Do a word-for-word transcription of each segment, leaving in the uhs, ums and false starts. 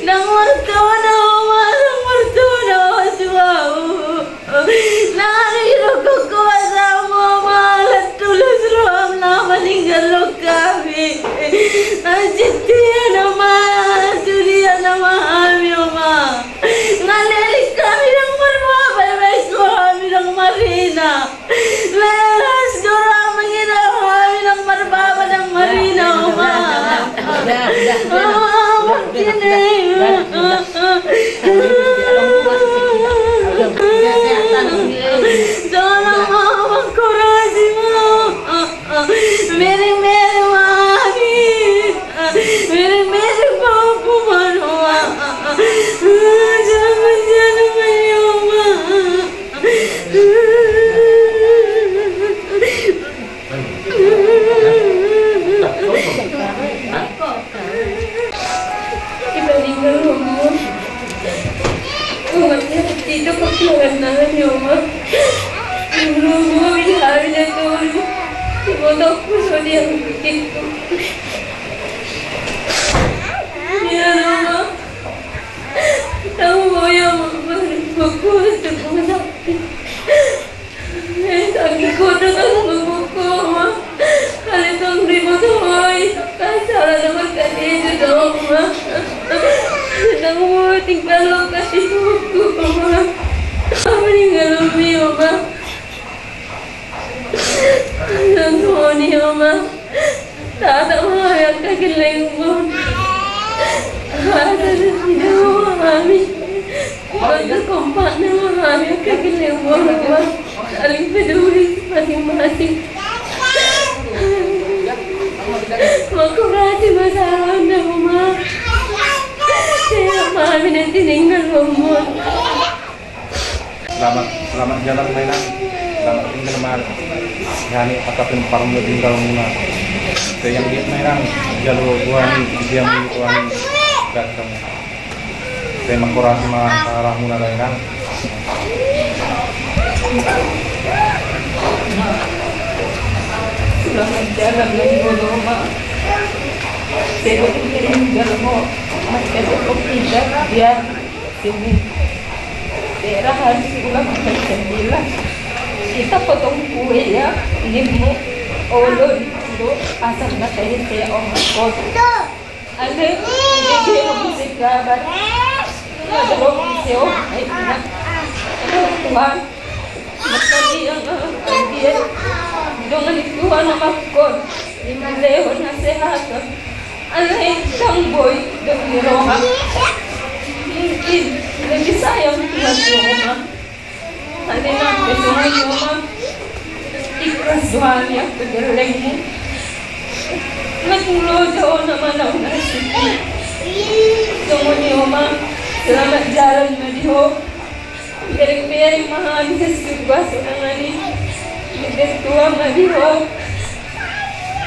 Ndang martua na, Oma, ndang martua na, Oma, tu ahu. Nang didok ho kuasamu, Oma, ala tulus roham na maninggalhon hami. Ansit dia nama, ansit dia nama hami, Oma. Nga lelik hami ndang marbaba, baen ho hami ndang marina. Las do ra mangida hami ndang marbaba ndang marina, Oma. Udah, udah, udah. Oma, udah, udah, udah, udah, udah. Tolong, Oma, korasi ma. Mereng-mereng ma hami. Mereng-mereng ma hami, Oma. Jangan, jangan, Oma. Di paninggalhonmu, Oma, didok ho tu tangan ni Oma. Di ngolungolungmu, di hami na tolu, di ibotongku, songon i anggi. Ia, Oma. Tahu boyo, Oma, baru buku untuk rumah sakit. Eh, tapi kau dah tahu buku, Oma. Kalau kau beri motor, oi, kasar ada berkat itu, Oma. Tahu boyo, tinggal lokasi buku, Oma. Apa tinggal Umi, Oma? Langsung ni, Oma. Tata ma hami angka gellengmon. Asa sasida ma hami. Bangga kompakna ma hami angka gellengmon, Oma. Saling peduli masing-masing. Mangkorasi ma sahalana, Oma. Sehat ma hami na tininggalhonmon. Selamat, selamat jalan ma, Inang. Selamat tinggal ma. Ia ni, angka pinompar ni tinggalmuna. Sai anggiat ma, Inang, jalo Tuhan i, didiamu Tuhan i. Gatong. Sai mangkorasi ma sahalamuna da, Inang. Selamat jalan ma di ho, Oma. Sai tinggal ho. Masih ada kopi dah, ya. Sini. Daerah harus ulang macam bilang. Kita potong kue ya, ini mau olo dulu asal nggak saya saya ongkos. Ada dia bisa kabar. Ada lo bisa oh, eh, enak. Tuhan, berkati yang dia. Jangan itu anak makon. Lima leho na sehat. Alai ndang boi dohot ni roha. Mungkin lebih sayang Tuhan tu Oma. Alai nang pe songon i Oma. Ikhlas do hami angka gellengmu. Nang tu loja ho na manaon nasib. Songon i Oma. Selamat jalan ma di ho. Bereng-bereng ma hami sian situasi sonang i. Dibereng Tuhan ma di ho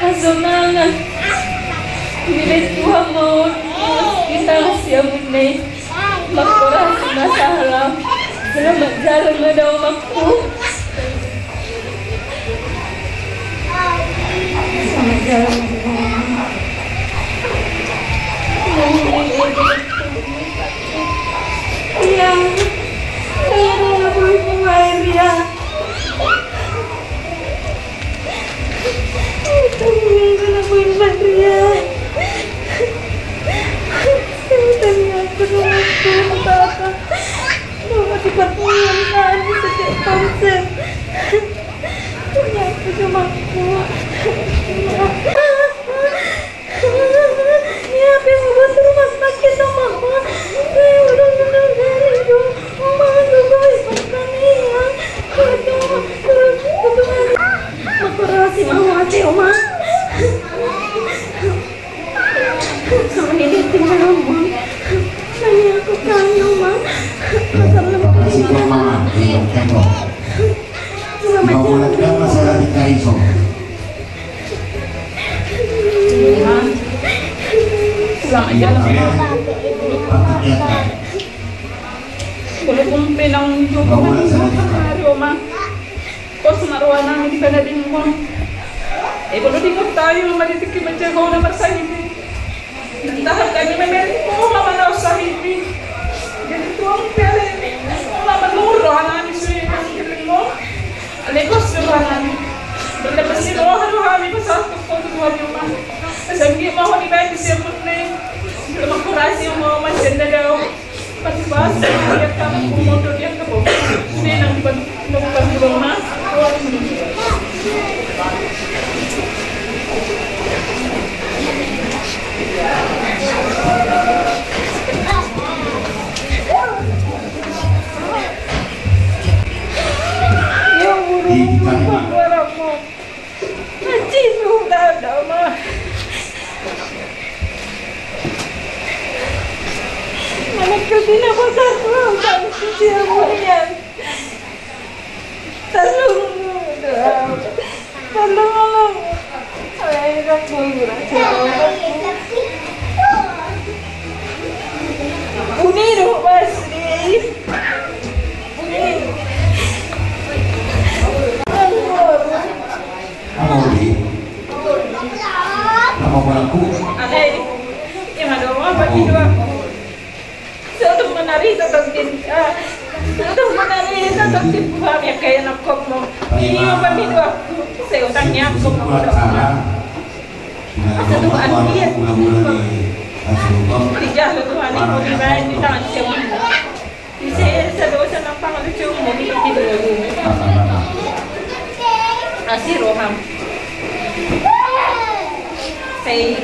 hasonangan. Dibereng Tuhan ma on di tangkas siamun na i. Mangkorasi ma sahalam. Selamat jalan ma da omakku. Selamat jalan ma da omakku. Iya. Iya, Ibu Maria. Tolong, Ibu Maria. Tolong aku, tolong aku, Bapak. Tolong aku, Bapak. Tolong aku, Bapak. Tolong aku, Bapak. Ia pe hubuat rumah sakit sama ma. Saya udah menang dari itu. Oma juga ikut kami ya. Aduh, aduh, aduh. Mangkorasi ma hami, Oma. Sama ini tinggal, Oma. Ini aku kan, Oma. Masalah. Terima kasih, Oma. Iya, kan, Oma. Selamat jalan. Selamat jalan. Selamat jalan. Walaupun pe ndang jomblo, Oma. Pos ma roha nami di panadingkon. Eh, molo di kota i, Oma, di tingki manjaga ho na marsahit i. Tahan hami mamereng ho, Oma, manaon sahit. Siap, Nek. Terima kasih, Mama, senda dau. Pasti bahas, dia kamu, komodo, dia kamu. Ini yang dibantu, dibantu, Mama. Di, di, di. Anjing, lu udah ada, Ma. Mana kau sini, apa tak tahu, tak tahu, ya, Bunian. Tolong, tolong, tolong. Ayo, aku kurang. Buni, lu pasti. Buni. Aduh. Apa, Uli? Apa, Bangku? Alai, ima do, apa, oh, gitu, aku. Sai untung manarita tondim, ah, sai untung manarita tondim, buha, ya, kayak anak kok mau. Ini apa, gitu, aku. Sai utangnya aku mau. Asa Tuhan dia. Dijalo Tuhan, mau dibayar di tangan siapa? Ise sadosa nang pangalucu muni di dua dua. Asi roham. Sai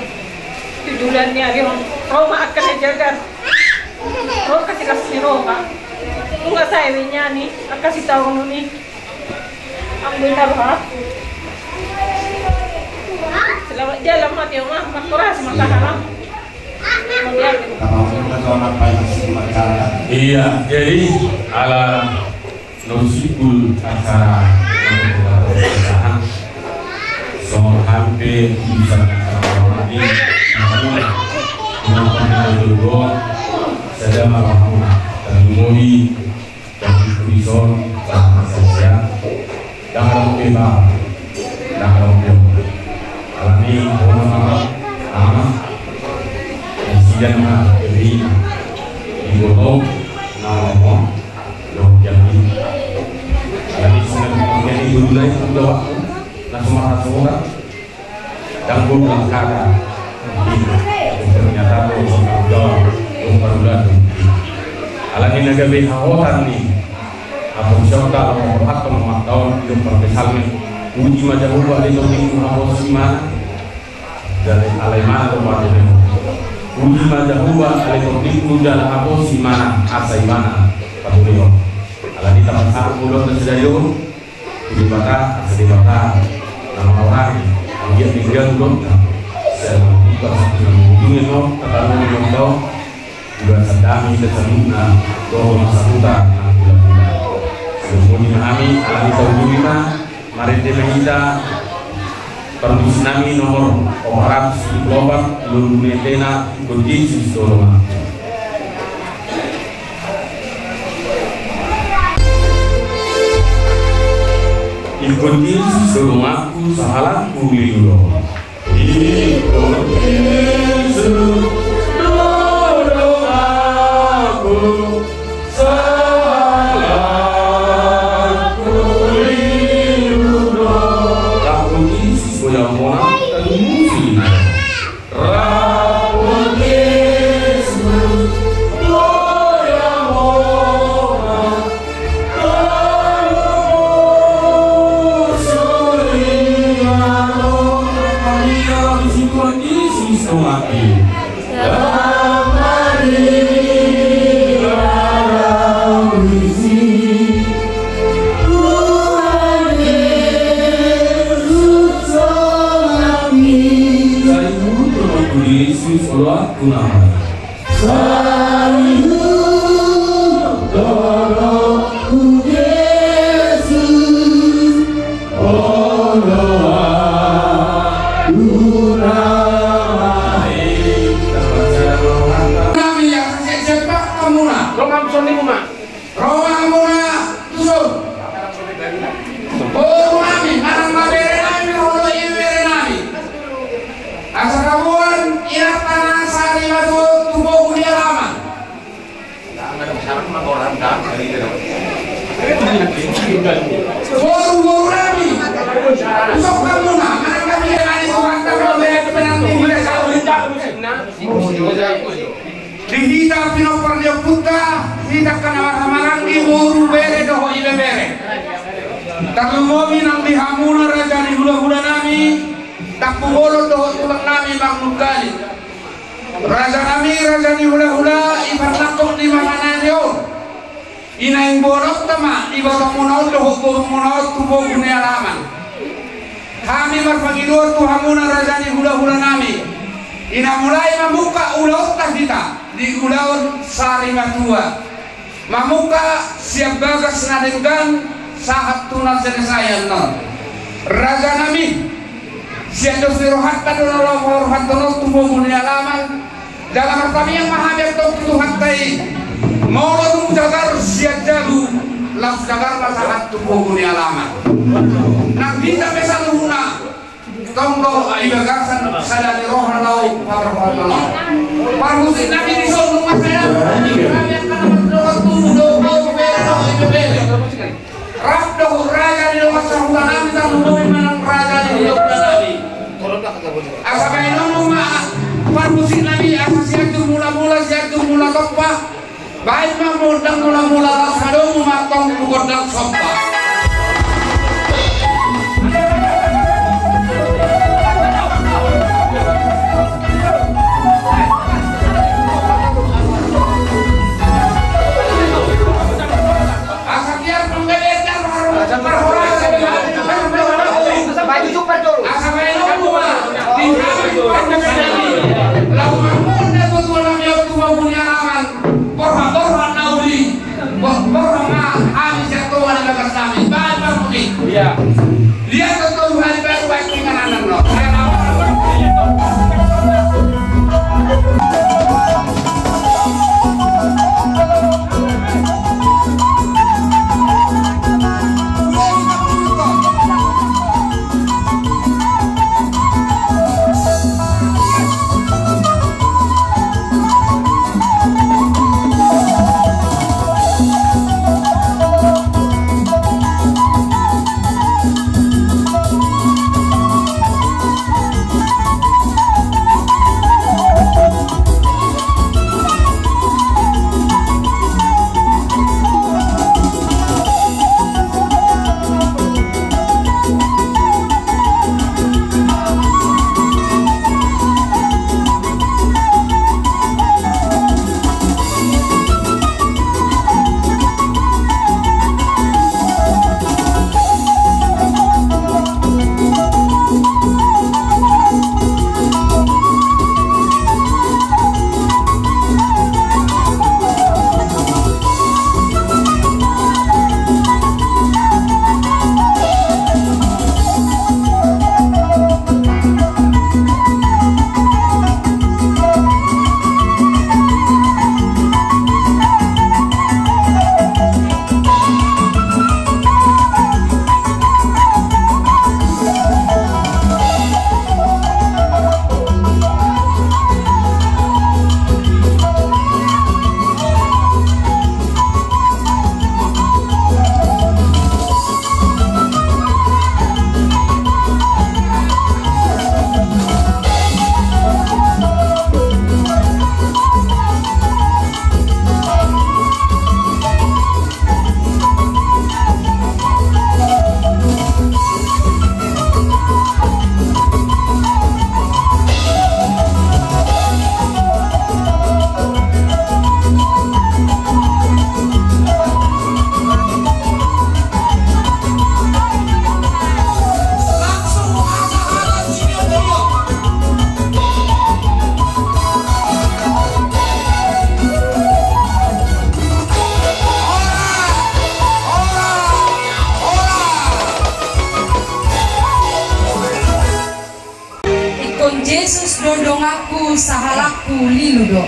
tujulan ni ari on. Roma akan jaga. Ro kasi las ni Roma. Unga sai winyani akan si taun ni. Ambil taruh aku. Selamat jalan, Mat, ya, Mat. Makurasi, Mat, iya. Sahalam. Iya, jadi ala naung simpul acara pernikahan. Songon hami pe bisa acara ini, namun, namun, namun, sada ma rohamuna, tarlumobi, dan tuson, dan saksian, dan orang pe ba, dan orang pe. Alani, orang nama, nama, dan sian ma, jadi, di boto, nama, nama, lo, jadi. Alani, sian, jadi, dulu lagi, dulu, na, sama, sama, Dang guru langkada. Ternyata tu, tu, tu, tu, tu. Alani na gabe hahotan ni. Apa siapa tak apa haton mataon hidup perkesalnya. Puji ma Jahowa ale tondingku haposi imana. Jala alai imana tu pake demo. Puji ma Jahowa ale tondingku jala haposi imana. Asa imana. Patulihon. Alani tapasahat mudok na sedayo. Di Debata, asa Debata na mangorangi anggiat denggan dolokna. Sian na mambuka, sian na mangujungi, no, tatamu ni mambao. Iba sandami hita saluhutna dohot na sahuta nang hulahula. Sian modi na hami, alani taujungi ma, marende ma hita. Parmusik nami nomor opat ratus pitu pulu opat, Lulu Netena, Ingkon Jesus do Donganku. Ingkon Jesus do Donganku, sahalakku lilu do. Ingkon Jesus do Donganku. Sahalakku lilu do. Rap dohot Jesus goyang hona, tadumusi. Rap dohot Jesus goyang hona, tadumusi. Maria, Jesus do mati. Nami, asa sesepakkan muna. Roham songon i muna. Roham muna tuson. Boru nami, manang ma bere nami, olo i bere nami. Asa taboan, ia tanah sari batu tu boru di alaman. Boru, boru nami. Usok hamuna, manang nami, ia nami, surat, nami, nami, nami, nami, nami, Pinompar ni ompunta, hita angka na marhahamaranggi, boru, bere dohot ibebere. Tarlumobi nang di hamuna raja ni hulahulanami, Tampubolon dohot tulangnami Mangnungkalit. Rajanami, raja ni hulahula, i parnangkok ni manganani on. I naeng boanonta ma ibotomuna on dohot borumuna on tu bogu ni alaman. Hami marpangidoan tu hamuna raja ni hulahulanami, i na mulai mamungka ulaonta hita di ulaon sari matua, mamungka sian bagas na denggan sahat tu na selesai annon. Rajanami, sian dos ni rohanta do na laho parohanton on tu bogu ni alaman. Jala martamiang ma hami antong tu Tuhanta i, molo dung jagar sian jabu, laos jagar ma sahat tu bogu ni alaman. Nang hita pe saluhutna, tong do i bagasan sada ni roha laho parohanton on. Parmusiknami, dison dung ma sada, hami angka na mandok tu boru, bere dohot ibebere. Rap dohot raja ni dongan sahutanami, tarlumobi ma nang raja ni hulahulanami. Asa baenonmu ma parmusiknami, asa Sianjur Mulamula, Sianjur Mulatompa. Baen ma gondang mulamula, laos hadomu ma antong tu gondang somba. Asa biar pembedaan marhorasa. Asa baenonmu ma di hami parmusiknami, laho mangundang tuatua nami on tu bogu ni alaman. Borhat, borhat na uli. Borhat ma hami sian tonga ni bagasnami. Baen parmusik. Ia. Liat do tolu hali baru baen tinggal anak no. Ingkon Jesus do donganku, sahalakku lilu do.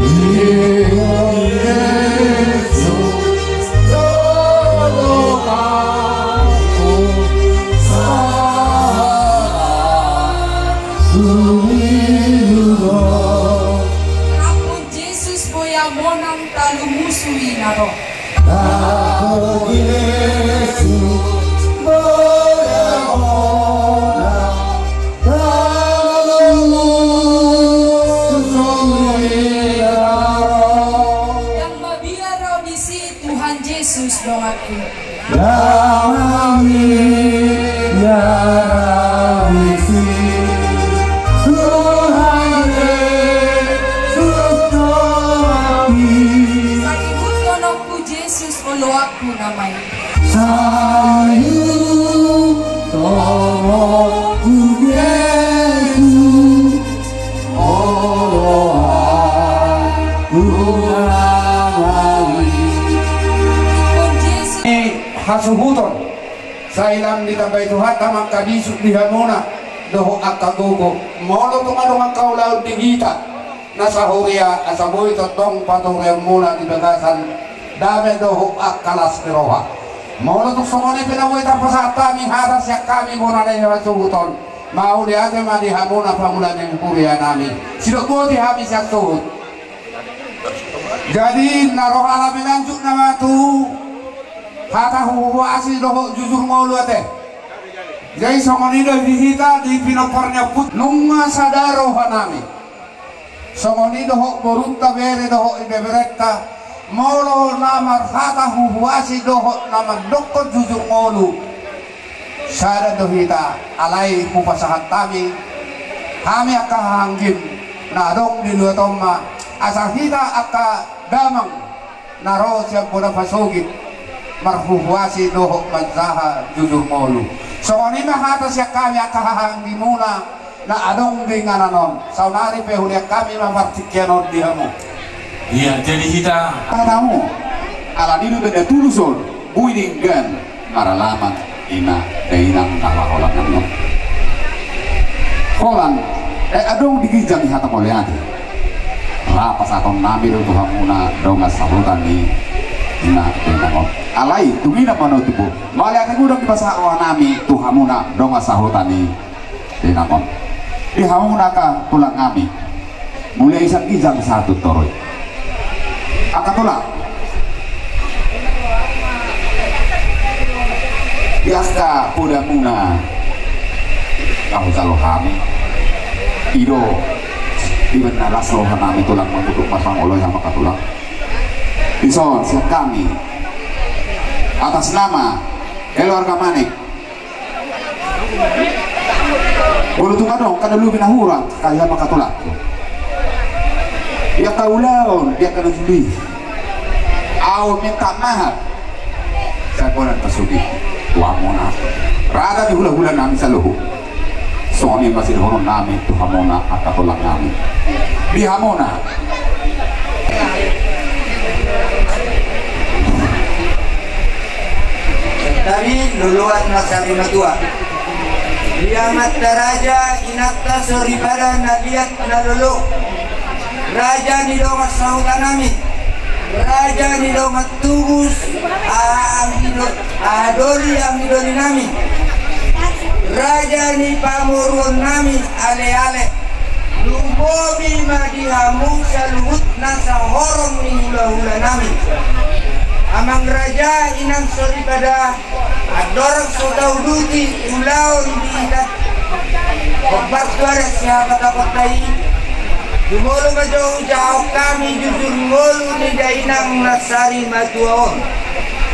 Ingkon Jesus do donganku, sahalakku lilu do. Ingkon Jesus boya monang talu musu i na ro. Saluhut songon tu Jesus, oloan tu na nauli. Eh, hasuhuton. Sai lam ditambai Tuhanta ma angka bisuk di hamuna dohot angka gogo. Molo tung adong angka ulaon di hita na sahuria, asa boi tongtong patureonmuna di bagasan dame dohot angka las ni roha. Molo tung songon i pe na boi tapasahat hami hata sian hami bona na i hasuhuton, mauliate ma di hamuna pangula ni huria nami. Sidok boti hami sian suhut. Jadi na roha na manganjuk nama tu hata huhuasi dohot jujur ngolu ate. Jadi songon i do di hita di pinomparna put nunga sada roha nami. Songon i dohot borunta bere dohot ibeberenta, molo na marhata huhuasi dohot na mandokkon jujur ngolu. Sada do hita, alai hupasahat hami, hami angka hahaanggim na adong di luat on ma, asa hita angka damang na ro sian bona pasogit marhuhuasi dohot manjaha jujur ngolu. Songon i ma hata sian hami angka hahaanggimuna na adong di inganan on. Saonari pe hulean hami ma partingkian on di hamu. Ia, jadi hita. Ala ni do benda tulus on, bui denggan maralaman, ima dainang na laholan nami on. Holan, eh, adong di ginjang ni hata mauliate. Laho pasahaton nami do tu hamuna dongan sahuta ni ima dainang on. Alai tung i na manotibo, mauliate godang dipasahat roha nami tu hamuna dongan sahuta ni dainang on. Di hamuna angka tulang nami, mulai sian ginjang sahat tu toru i. Angka tulang, di angka podamuna na hujalo hami, i do, i ma na las roha nami tulang mangudut marpangoloi hamu angka tulang. Dison sian hami, atas nama keluarga Manik, molo tung adong angka na lobi na hurang, hamu angka tulang, di angka ulaon, di angka na jolo i, ahu minta maaf sian bona ni pasogit tu hamuna, ragam ni hulahula nami saluhut. Songon i ma sidohonon nami tu hamuna angka tulang nami. Di hamuna. Tadi loloan na sari matua. Di amanta raja, inanta soripada na liat na lolo. Raja ni dongan sahuta nami. Raja ni dongan tubus, aha anggido-, aha doli anggidoli nami. Raja ni pamoruon nami, ale-ale. Lumobi ma di hamu saluhut nasa horong ni hulahula nami. Amang raja, inang soripada, andorang so tauduti ulaon di hita hombar tu adat sihabatahonta i, jumolo ma jo hujahahon hami jujur ngolu ni dainang na sari matua on.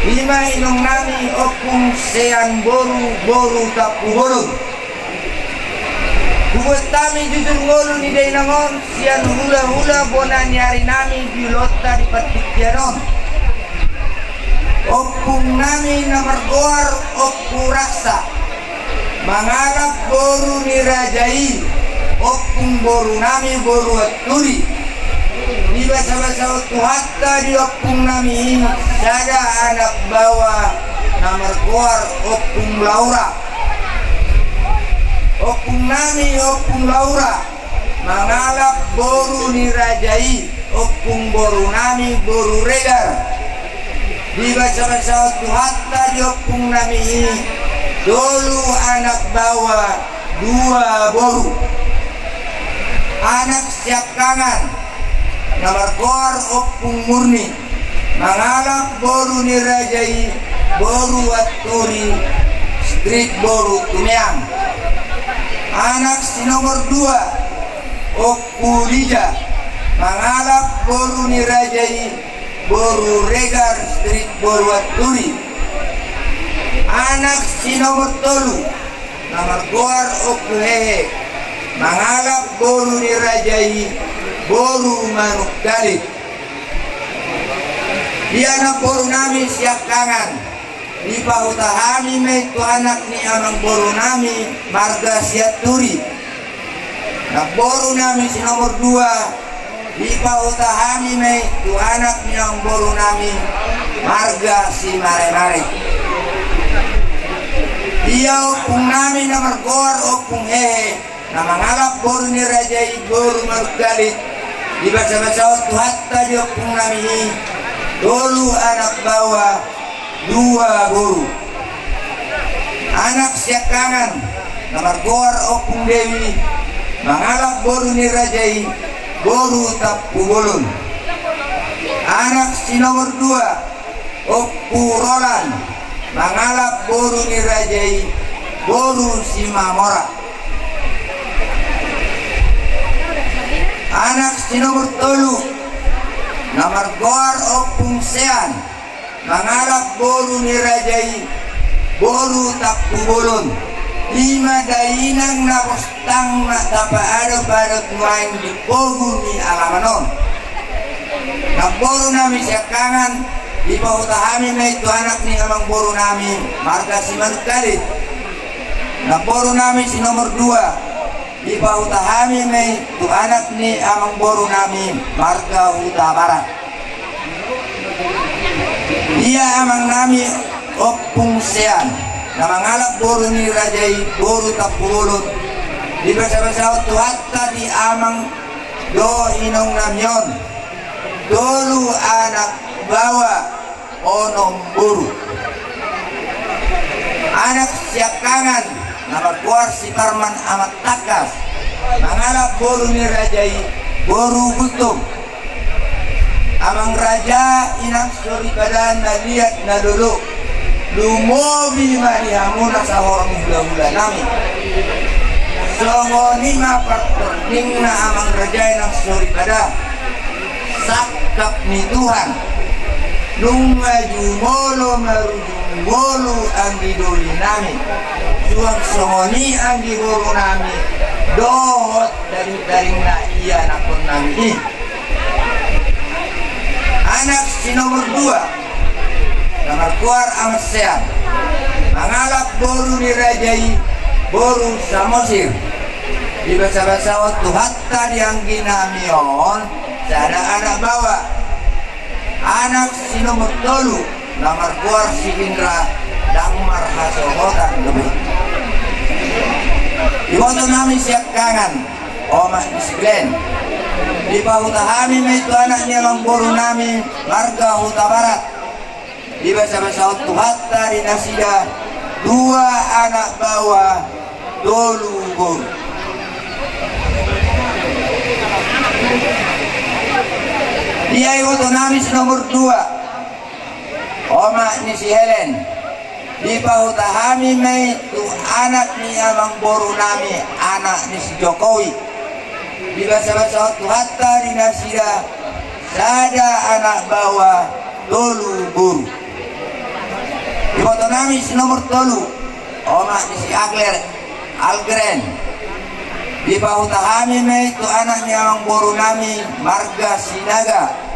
I ma inong nami Ompung Sean Boru, boru Tampubolon. Hubuat hami jujur ngolu ni dainang on sian hulahula bona ni ari nami di ulaonta di partingkian on. Ompung nami na margoar Ompu Raksa, mangalap boru ni raja i, ompung boru nami boru Anturi. Dibasabasahon Tuhanta di ompung nami i sada anak baoa na margoar Ompung Laura. Ompung nami Ompung Laura mangalap boru ni raja i, ompung boru nami boru Regar. Dibasabasahon Tuhanta di ompung nami i tolu anak baoa, dua boru. Anak siangkangan na margoar Ompung Murni mangalap boru ni raja i boru Anturi, street boru Tumeang. Anak si nomor dua, Ompu Lija, mangalap boru ni raja i boru Regar, street boru Anturi. Anak si nomor tolu na margoar Ompu Hehe, mangalap boru ni raja i boru Manuk Galip. Ia namboru nami siangkangan, dipahuta hami ma i tu anak ni amangboru nami marga Sianturi. Namboru nami si nomor dua, dipahuta hami ma i tu anak ni amangboru nami marga Simaremare. Ia ompung nami na margoar Ompung Hehe, na mangalap boru ni raja i boru Marungkalit, dibasabasahon Tuhanta di ompung nami i tolu anak baoa, dua boru. Anak siangkangan na margoar Ompung Dewi, mangalap boru ni raja i boru Tampubolon. Anak si nomor dua, Ompu Rolan, mangalap boru ni raja i boru Simamora. Anak si nomor tolu, na margoar Ompung Sean, mangalap boru ni raja i boru Tampubolon. I ma dainang na pos tang na tapaadop-adop nuaeng di pogu ni alaman on. Namboru nami siangkangan, dipahuta hami ma i tu anak ni amangboru nami marga Simanungkalit. Namboru nami si nomor dua, dipahuta hami ma i tu anak ni amangboru nami marga Hutabarat. Ia amang nami Ompung Sean, na mangalap boru ni raja i boru Tampubolon, dibasabasahon Tuhanta di amang dohot inong nami on tolu anak baoa, onom boru. Anak siangkangan, na margoar si Parman Amat Tangkas, mangalap boru ni raja i boru Gultom. Amang raja, inang soripada na liat na lolo, lumobi ma di hamu na sahorong hulahula nami. Songon i ma partordingna amang raja, inang soripada, sangkap ni Tuhan. Nunga jumolo marujung ngolu anggi doli nami. Suang songon i anggi boru nami dohot daring-daringna ianakhon nami i. Anak si nomor dua, na margoar Amat Sean, mangalap boru ni raja i boru Samosir. Dibasabasahon Tuhanta di anggi nami on sada anak baoa. Anak si nomor tolu, na margoar si Indra, ndang marhasohotan dope. Iboto nami siangkangan, omak ni si Glenn, dipahuta hami ma i tu anak ni amangboru nami marga Hutabarat. Dibasabasahon Tuhanta di nasida dua anak baoa, tolu boru. Ia iboto nami si nomor dua, omak ni si Helen, dipahuta hami ma i tu anak ni amangboru nami, anak ni si Jokowi. Dibasabasahon Tuhanta di nasida sada anak baoa, tolu boru. Iboto nami si nomor tolu, omak ni si Agler, Algren, dipahuta hami ma i tu anak ni amangboru nami marga Sinaga.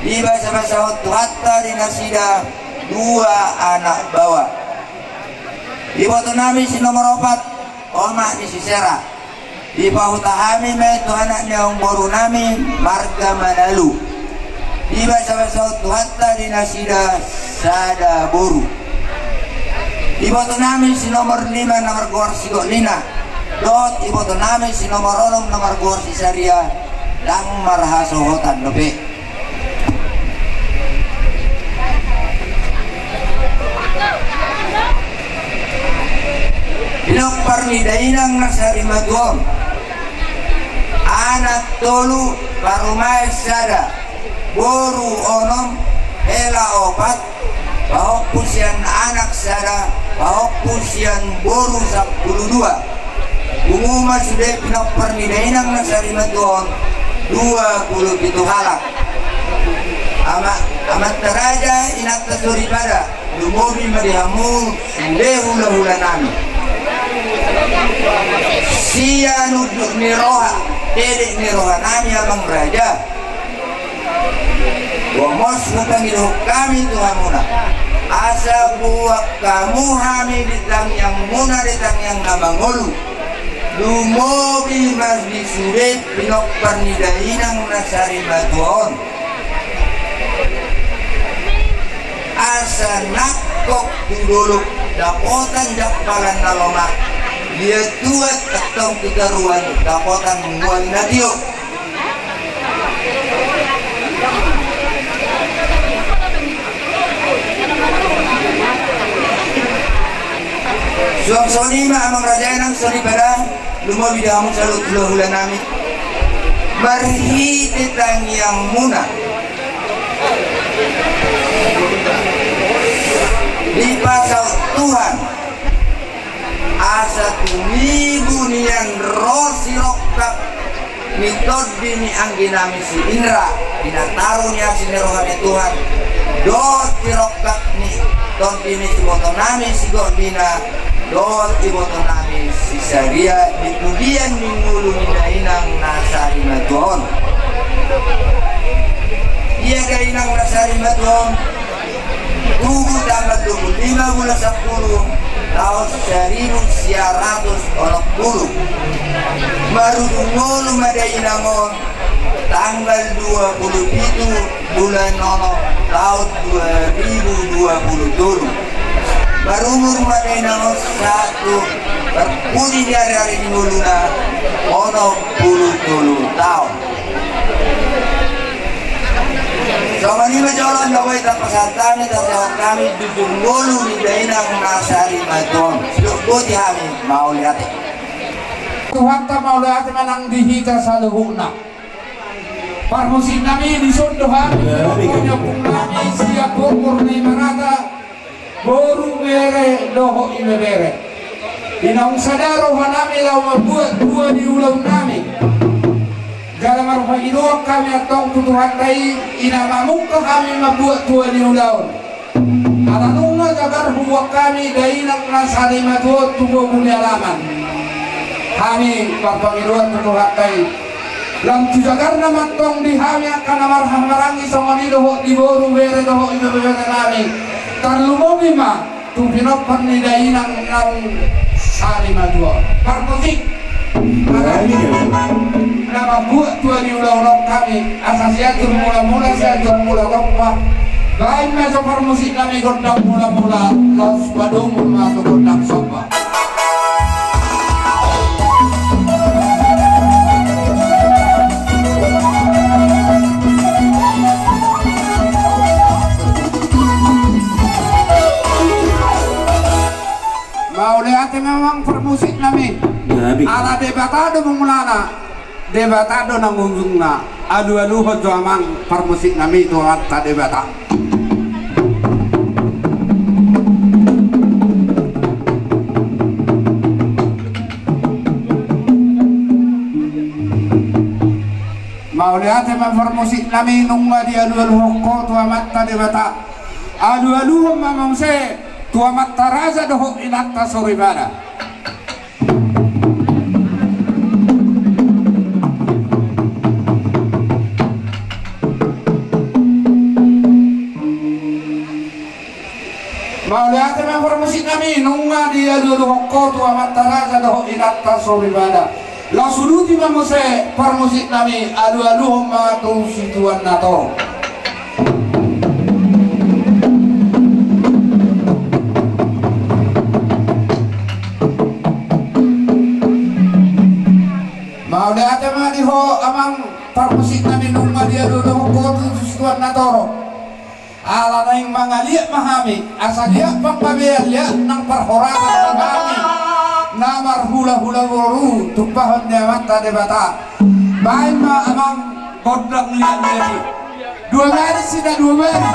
Dibasabasahon Tuhanta di nasida dua anak baoa. Iboto nami si nomor opat, omak ni si Sera, dipahuta hami ma i tu anak ni amangboru nami marga Manalu. Dibasabasahon Tuhanta di nasida sada boru. Iboto nami si nomor lima, na margoar si Goklina, dohot iboto nami si nomor onom, na margoar si Saria, ndang marhasohotan dope. Pinompar ni dainang na sarimatua on, anak tolu, parumaen sada, boru onom, hela opat, pahompu sian anak sada, pahompu sian boru sampulu dua. Pungu ma sude pinompar ni dainang na sarimatua on dua pulu pitu halak. Ama, amanta raja, inanta soripada, lumobi ma di hamu sude hulahula nami. Sian unduk ni roha, tedek ni roha nami, amang raja, Gomos ma pangidohon hami tu hamuna, asa buat hamu hami di tangiangmuna di tangiang na mangolu. Lumobi ma di sude pinompar ni dainang na sarimatua on. Asa nangkok tu dolok dapotan jampalan na lomak, dia tuat antong tu toruan dapotan mual na tio. Suang songon i ma amang raja i nang soripada, lumobi di hamu saluhut hulahula nami. Marhite tangiangmuna, dipasaut Tuhan asa tumibu nian ro sirongkap ni tondi ni anggi nami si Indra, di na taru ni asi ni roha ni Tuhan, dohot sirongkap ni tondi ni iboto nami si Gordina, dohot iboto nami si Saria, di pudian ni ngolu ni dainang na sarimatua on. Ia dainang na sarimatua on tubu tanggal dua puluh lima bulan sampulu taon saribu sia ratus onom pulu. Marujung ngolu ma dainang on tanggal dua puluh pitu bulan onom taon dua ribu dua puluh tolu. Marumur ma dainang on sahat tu parpudi ni ariari ni ngoluna onom pulu tolu taon. Songon i ma jolo na boi tapasahat hami, tapasahat hami jujur ngolu ni dainang na sarimatua on. Sidok boti hami, mauliate. Tuhanta mauliate ma nang di hita saluhutna. Parmusik nami, dison do hami, ya, ompung nami sian Bogor na i marata, boru, bere dohot ibebere. Di naung sada roha nami laho mambuat tua di ulaon nami, jala marpangidoan hami antong tu Tuhanta i, i na mamungka hami mambuat tua di ulaon. Ala nunga jagar hubuat hami dainang na sarimatua on tu bobu ni alaman. Hami marpangidoan tu Tuhanta i, lam tu jagarna ma antong di hami angka na marhahamaranggi songon i dohot di boru, bere dohot ibebere nami. Tarlumobi ma tu pinompar ni dainang naung sarimatua on. Parmusik. Ala na mambuat tua di ulaon on hami, asa Sianjur Mulamula, Sianjur Mula Tompa. Baen ma jo parmusik nami gondang mulamula, laos padomu ma tu gondang somba. Mauliate ma amang parmusik nami. Ala Debata do mulana, Debata do nang ujungna. Alualuhon jo amang parmusik nami tu Amanta Debata. Mauliate ma parmusik nami, nunga dialualuhon ho tu Amanta Debata. Alualuhon ma muse tu amanta raja dohot inanta soripada. Mauliate ma parmusik nami, nunga dialualuhon ho tu amanta raja dohot inanta soripada. Laos uduti ma muse parmusik nami, alualuhon ma tu situan na torop. Mauliate ma di ho amang parmusik nami, nunga dialualuhon ho tu situan na torop. Ala naeng mangaliat ma hami, asa liat panggabean, liat nang parhorasan di hami na marhulahula boru tumpahon ni Amanta Debata. Baen ma amang gondang liatliat i. Dua baris, sida dua baris.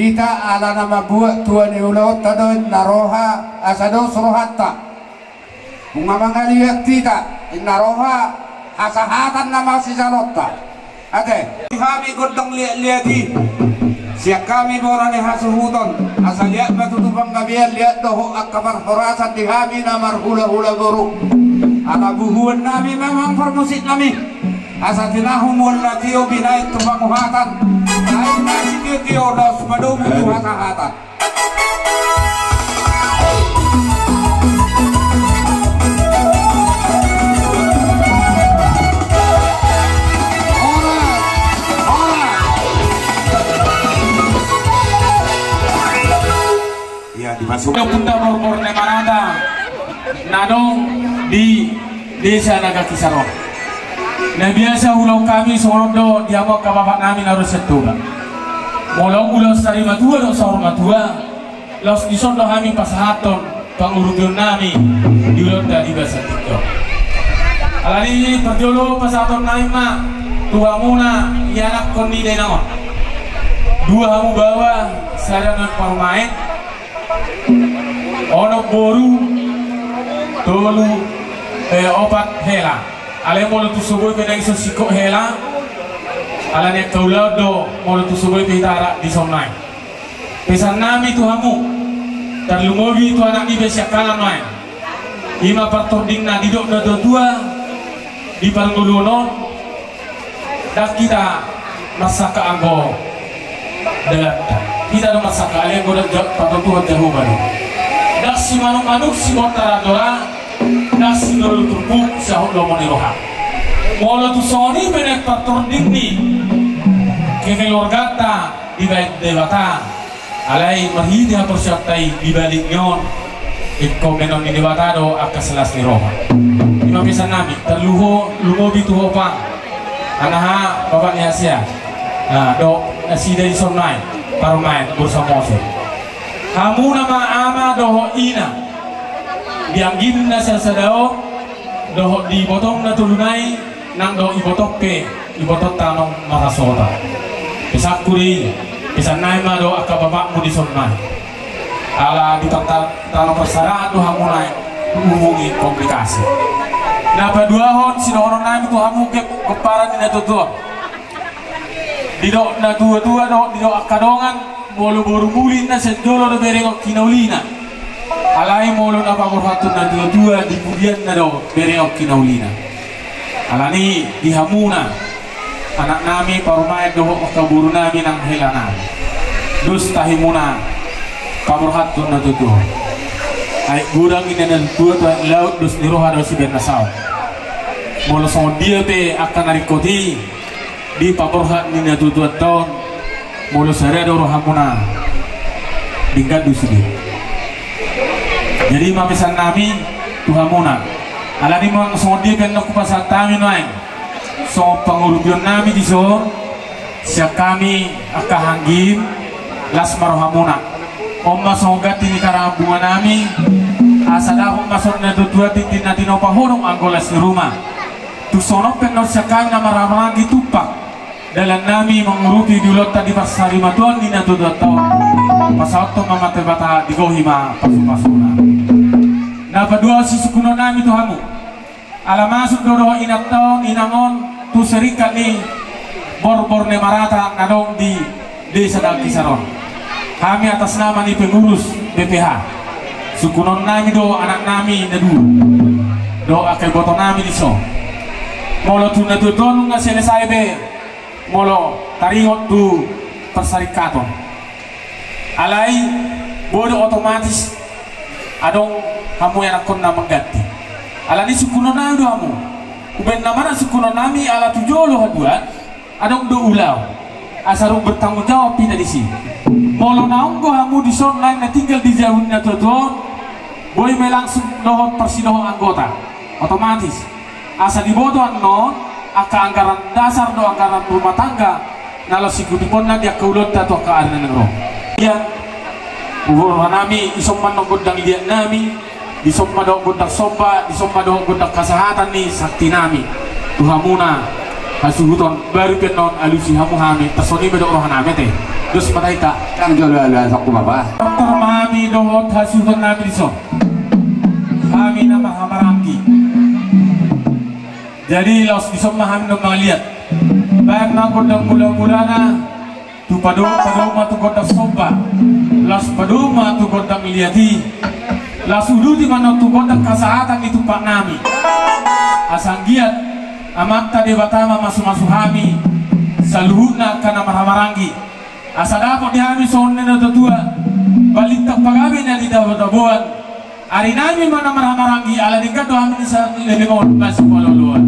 Hita ala na mambuat tua ni ulaonta do inna roha asa dos rohanta. Nunga mangaliat hita inna roha hasahatan na masisalonta. Ate. Di hami gondang liat-liat i, sian hami boru ni hasuhuton, asa liat ma tutu panggabean, liat dohot angka parhorasan di hami na marhula-hula boru. Ala buhuan nami memang parmusik nami. Asa tinahu mual na tio binaen tu panguhatan. Naeng ma sitio-tio laos madomu tu hasahatan. Ia, dimasuk. Punta borbor ni marata na adong di Desa Nagari Saron. Na biasa ulaon hami songon on do di hamu angka bapak nami na ro sian Toba. Molo ulaon sari matua dohot saur matua, laos dison do hami pasahathon pangurupion nami di ulaonta di bagasan tingki on. Alani parjolo pasahaton nami ma tu hamuna ianakhon ni dainang on. Dua hamu baoa, sada na parumaen, onom boru, tolu, eh, opat hela. Alai molo tung so boi pe na dison singkop hela, alani angka ulaon do molo tung so boi pe hita arak dison nai. Pesan nami tu hamu, tarlumobi tu anak ni besiakalan nai. I ma partordingna didok na tua-tua di parngoluon on. Ndang hita marsangkap anggo dalanta. Hita do marsangkap, alai anggo da-, ja-, patotuhon Jahowa do. Ndang simanuk-manuk sibontar andora, ndang sinolo turpuk sahut lomo ni roha. Molo tung songon i pe na partording ni kekeluarganta dibaen Debata. Alai marhite haporseaonta i di balik ni on, ingkon baenon ni Debata do angka silas ni roha. I ma pesan nami, tarlumobi tu ho pang, anaha bapak ni hasea, na dohot nasida dison nai, parumaen boru Samosir. Hamuna ma ama dohot ina, di anggim na sasada on, dohot di ibotong na tolu nai, nang dohot ibotom pe, ibotonta naung marhasota. Pesanku do i, pesan nai ma dohot angka bapakmu dison nai. Ala di tano parsadaan do hamu nai, urupi komplikasi. Na paduahon sidohonon nami tu hamu gomparan ni na tua-tua on. Didok na tua-tua do, didok angka dongan, molo boru muli ninna sian jolo do berengon hinaulina. Alai molo na paborhathon na tua-tua di pudianna do berengon hinaulina. Alani di hamuna, anak nami, parumaen dohot angka boru nami nang hela nami, dos tahimuna paborhathon na tua-tua. Aek godang ninna na tua-tua, aek laut dos ni roha do sibaen na saut. Molo songon dia pe angka na ringkot i, di paborhat ni na tua-tuanta on, molo sada do rohamuna, denggan do sude. Jadi i ma pesan nami tu hamuna. Alani manang songon dia pe annon hupasahat hami nuaeng songon pangurupion nami dison, sian hami angka anggim, las ma rohamuna. On ma songon ganti ni karambungan nami, asa dapot ma songon na tua-tua tintin na tinopa, hodong anggo las ni ruma. Tung songon on pe annon sian hami na marhahamaranggi tumpak dalan nami mangurupi di ulaonta di parsarimatuaon ni na tua-tuanta on. Pasahathon ma amanta Debata, digohi ma pasu-pasuna. Na paduahon sisungkunon nami tu hamu. Ala masuk do dohot inanta on, inang on, tu seringkat ni borbor ni marata na adong di Desa Nagari Saron. Hami atas nama ni pengurus B P H, sungkunon nami do anak nami na dua dohot angka iboto nami dison. Molo tu na tua-tua on nunga selesai be, molo taringot tu parsaringkaton. Alai boi do otomatis adong hamu ianakhonna mangganti. Alani sungkunon nami do hamu. Umbaen na manang sungkunon nami ala tu jolo haduan, adong do ulaon. Asa dung bertanggung jawab hita disi. Molo naung do hamu dison naeng na tinggal di jabu ni na tua-tua on, boi ma i langsung dohot parsidohot anggota. Otomatis. Asa diboto annon angka anggaran dasar dohot anggaran rumah tangga na laos singkutiponna di angka ulaonta tu angka ari na naeng ro. Ia, huroha nami, dison ma annon gondang liat nami, dison ma dohot gondang somba, dison ma dohot gondang hasahatan ni santi nami tu hamuna Hasuhuton baru pe annon alusi hamu hami, tarsongon i ma dok rohanami ate. Dos ma hita. Ndang jolo aluan sokku bapa. Tor ma hami dohot hasuhutonnami dison. Hami na marhahamaranggi. Jadi laos dison ma hami na mangaliat. Baen ma gondang mula-mulana. Tu pado, pado ma tu gondang somba, laos pado ma tu gondang liat i, laos uduti ma annon tu gondang hasahatan ni tumpaknami. Asa anggiat Amanta Debata ma mamasu-masu hami saluhutna angka na marhahamaranggi. Asa dapot di hami songon na nidok ni natuatua, balintang pagabe na nitabo-taboan. Arinami ma na marhahamaranggi, ala denggan do hami na saleleng on, baen sipaolo-oloan.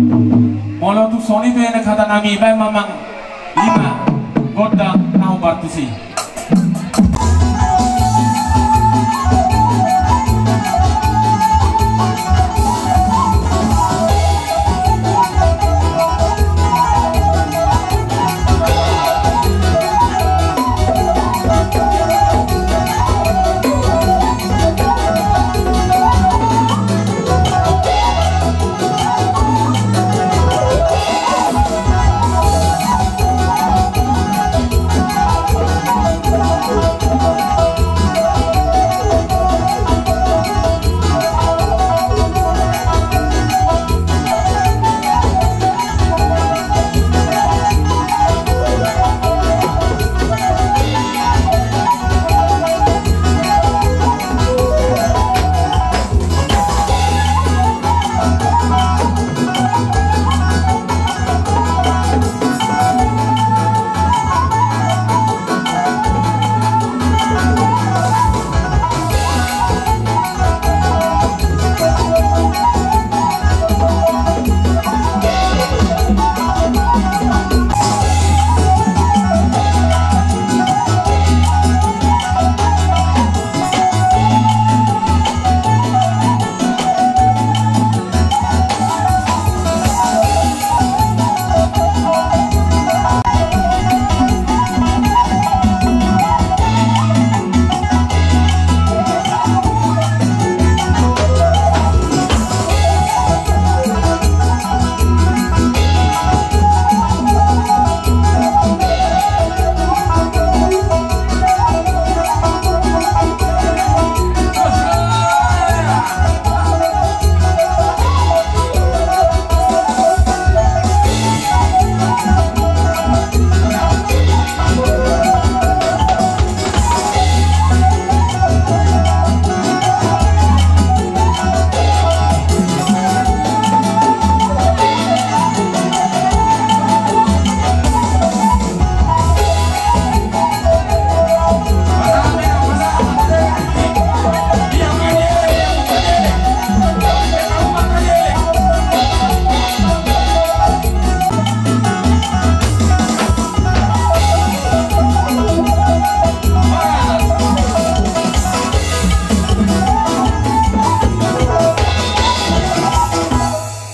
Molo tung songon i pe na hatanami, baen ma amang, i ma gondang na hombar tusi.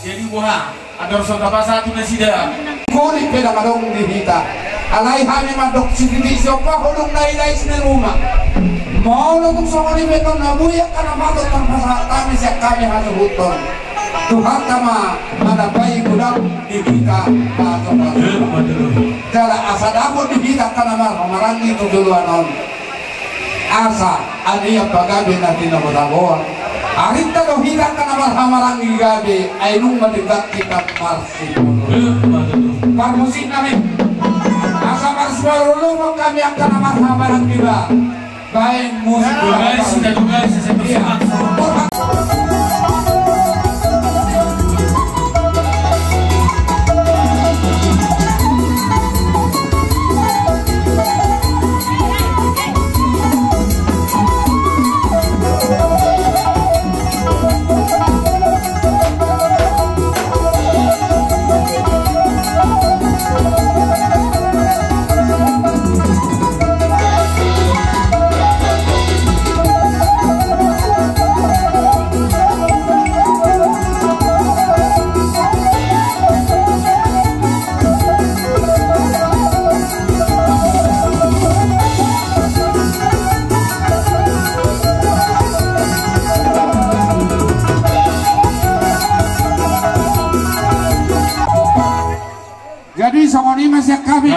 Jadi boha, andor so tapasatu nasida. Gori pe dang adong di hita. Alai hami mandok sititi siompa holong na ilais ni ruma. Molo tung songon i pe annon na boi angka na mandok tarpasahat hami sian hami hasuhuton. Tuhanta ma manambai godang di hita. Jala asa dapot di hita angka na marhahamaranggi tu joloan on. Asa anian pagabe na tinabo-taboan. Arinta do hita angka na marhahamaranggi gabe, ai nunga denggan hita marsipolo. Parmusiknami. Asa marsipolo ma hami angka na marhahamaranggi ba. Baen musik. Iya.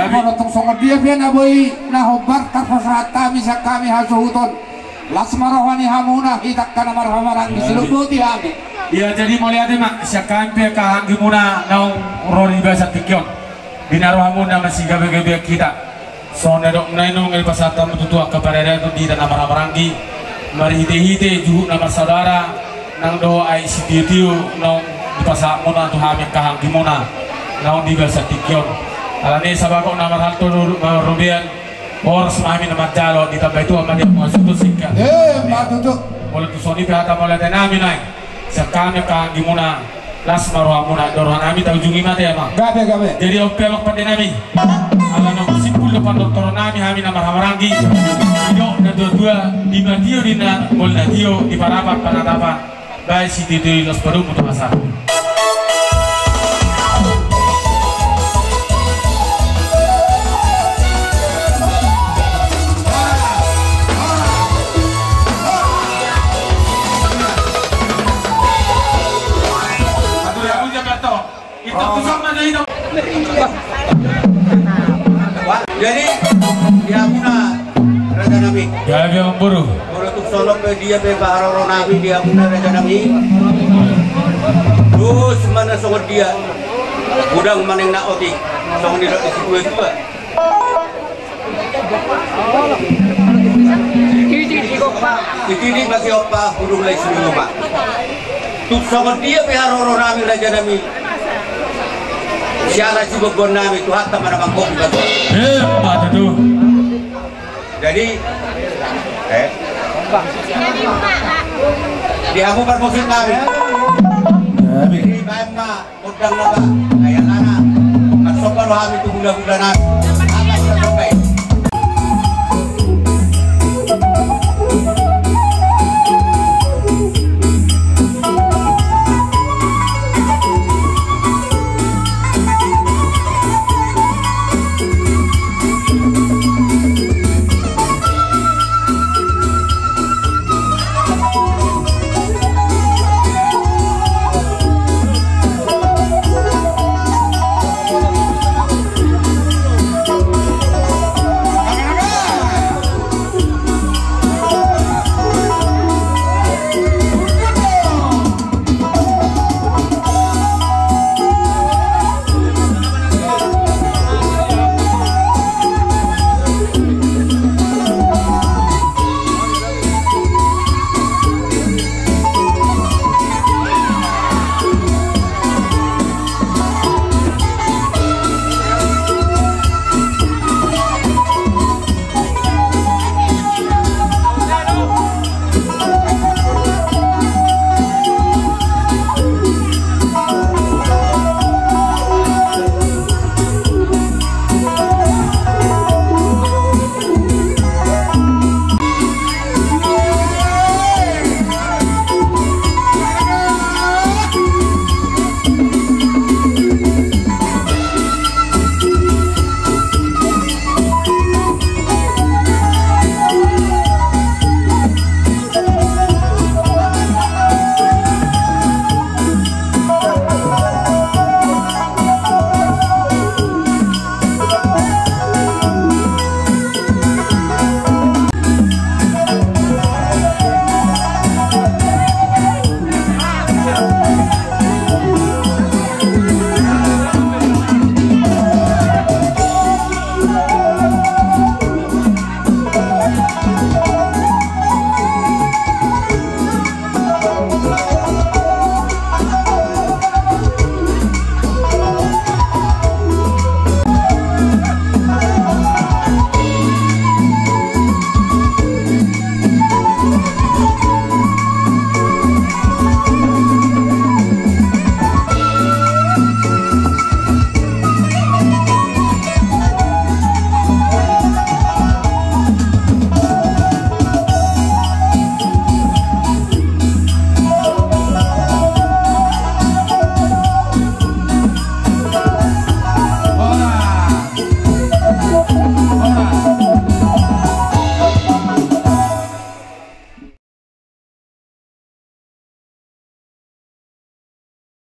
Molo tung songon dia pe na boi na hombar tarpasahat hami sian hami hasuhuton. Las ma roha ni hamuna hita angka na marhahamaranggi, sian hami. Ia, jadi mauliate ma sian hami pe angka hahaanggimuna naung ro di bagasan tingki on. Di na rohamuna masigabegabean hita. Songon na nidokna i nunga dipasahat hamu tutu angka paradaton di hita na marhahamaranggi. Marhitehite juhut na marsaudara nang dohot aek sitiotio naung dipasahatmuna tu hami angka hahaanggimuna naung di bagasan tingki on. Alani i sabagot na marhalto do marrobean, horas ma hami na manjalo, ditambai Tuhan ma di hamu hasuhuton singkat. Eh, ma tutu. Molo tung songon i pe hata mauliate nami nuaeng. Sian hami angka hahaanggimuna, las ma rohamuna, do roha nami taujungi ma ate, amang. Gabe, gabe. Jadi on pe, amang pande nami, ala naung simpul do pandohan nami, hami na marhahamaranggi. Didok na tuatua, di na tio, di na ngolu na tio, di parapat panatapan, baen sitiotio i, laos padomu tu hasahatan. Jadi, di hamuna, raja nami. Gabe, amang boru. Molo tung songon dia pe paharoro nami di hamuna, raja nami. Dos ma na songon dia. Godang ma naeng na otik. Songon nidok ni situatua. Sititi ma sigompa, hudung lae sinuman. Tung songon dia pe haroro nami, raja nami, siala siboanboan nami, Tuhanta ma na manggohi batu. Eh, apa tuh? Jadi, eh, di hamu parmusik nami. Jadi, baen ma. Gondang na ba, ai alana marsomba do hami tu hulahula nami.